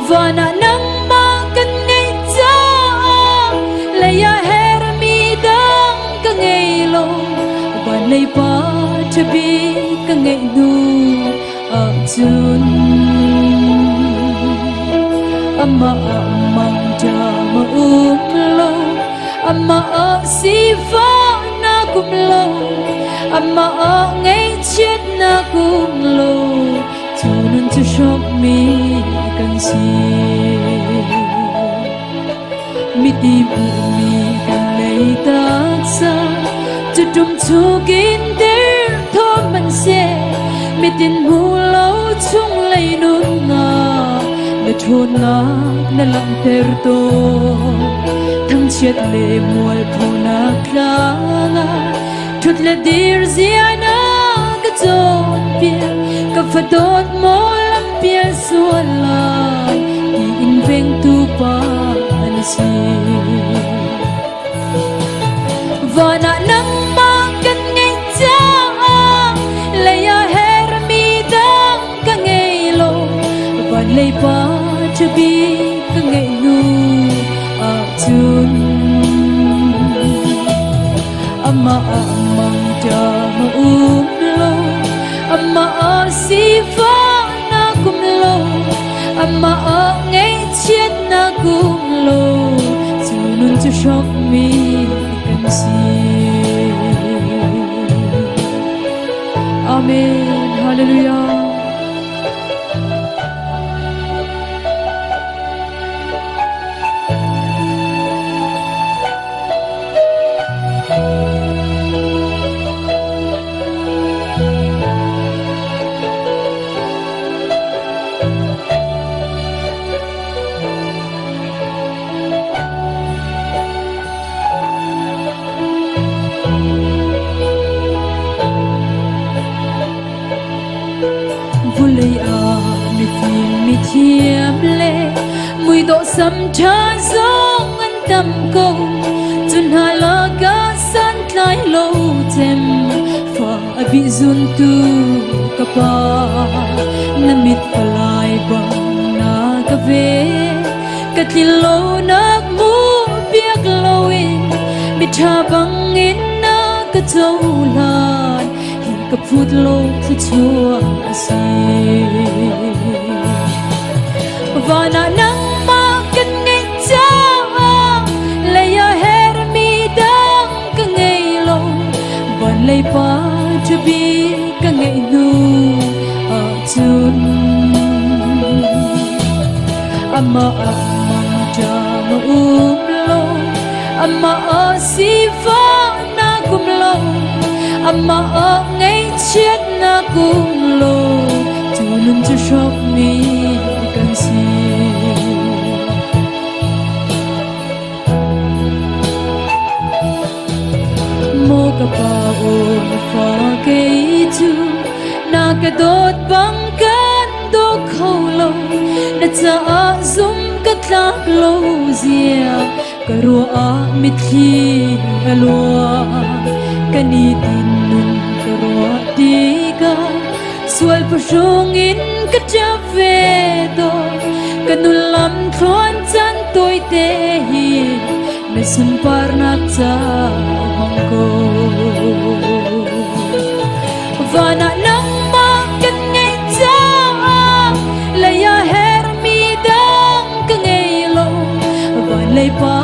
van ah nangmah kan ngeih caah lei ah hermi dang ka ngei lo van lei pa ṭha bik ka ngeih hnu ahcun amah ah mangṭam a um lo amah ah sifahnak um lo amah ah ngaihchiatnak um lo cu nun cu hrawkmi kan si miti hmuhmi kan lei taksa cu tum chukin der thawm man se mitin hmu lo chung lei nunnak na ṭhawnnak na langhter tawn thangchiat le mualphonak tlang ah ṭhut le dir zia na ka cawnpiak ka fadawt maw lampial sual lai tiin vengtu pa na si van ah nangmah kan ngeih caah lei ah hermi dang ka ngei lo van lei pa ṭha bik ka ngeih hnu ahcun amah ah mangṭam a um lo amah ah sifahnak um lo amah ah ngaihchiatnak um lo cu nun cu hrawkmi kan si. Amen. Hallelujah. Vulei ah mifim mithiam le muidawh sam ṭha zong an tam ko. Cu hna lakah santlai lo cem fa a bih zuntu ka pa. Na mit palai bang na ka ve ka tlin lonak mu piak loin miṭha bangin na ka cohlan hi ka phut lo thluachuah a si. Van ah nangmah kan ngeih caah lei ah hermi dang ka ngei lo van lei pa ṭha bik ka ngeih hnu ahcun amah ah mangṭam a um lo. Amah sifahnak um lo, amah ngaihchiatnak um lo, cu nun cu hrawkmi kan si. Maw ka pa aw na fa kei cu na ka dawt bang kan daw kho lo, na caah zum ka tlak lo zia ka ruah ah mitthli a luang. Ka ni tin nun ka ruah tikah sual phuhrung in ka ṭap ve tawn. Ka nun lam thluan caan tawite hi na sunparnak ca hmang ko. Van ah nangmah kan ngeih caah lei ah herhmi dang ka ngei lo. Van lei pa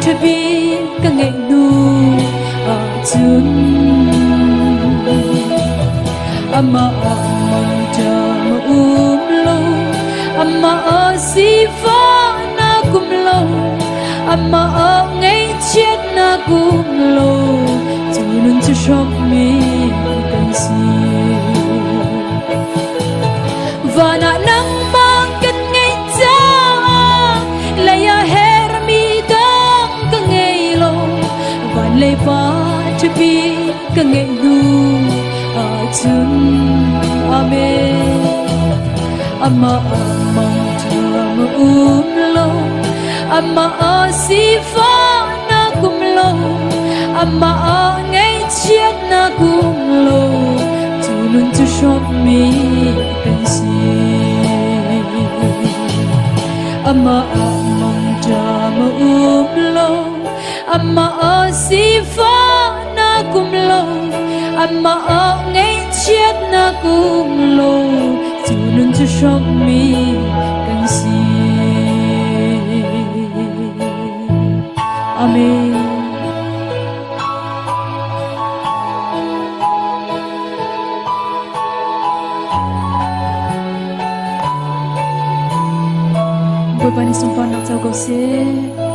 ṭha bik ka ngeih hnu ahcun amah ah mangṭam a um lo, amah ah sifahnak um lo, amah ah ngaihchiatnak um lo, cu nun cu hrawkmi kan si. Van ah nangmah kan ngeih caah lei ah herhmi dang ka ngei lo, van lei pa ṭhapi ka ngeih hnu ahcun. Amen. Amah mangṭha ma um lo, amah ah sifahnak um lo, amah ah ngaihchiatnak um lo, cu nun cu hrawmmi kan si. Amah ah mangṭha ma um lo, amah ah sifahnak um lo, amah ah ngaihchiatnak um lo, cu nun cu hrawmmi kan si. Amen. Bawipa nih sunparnak co ko seh.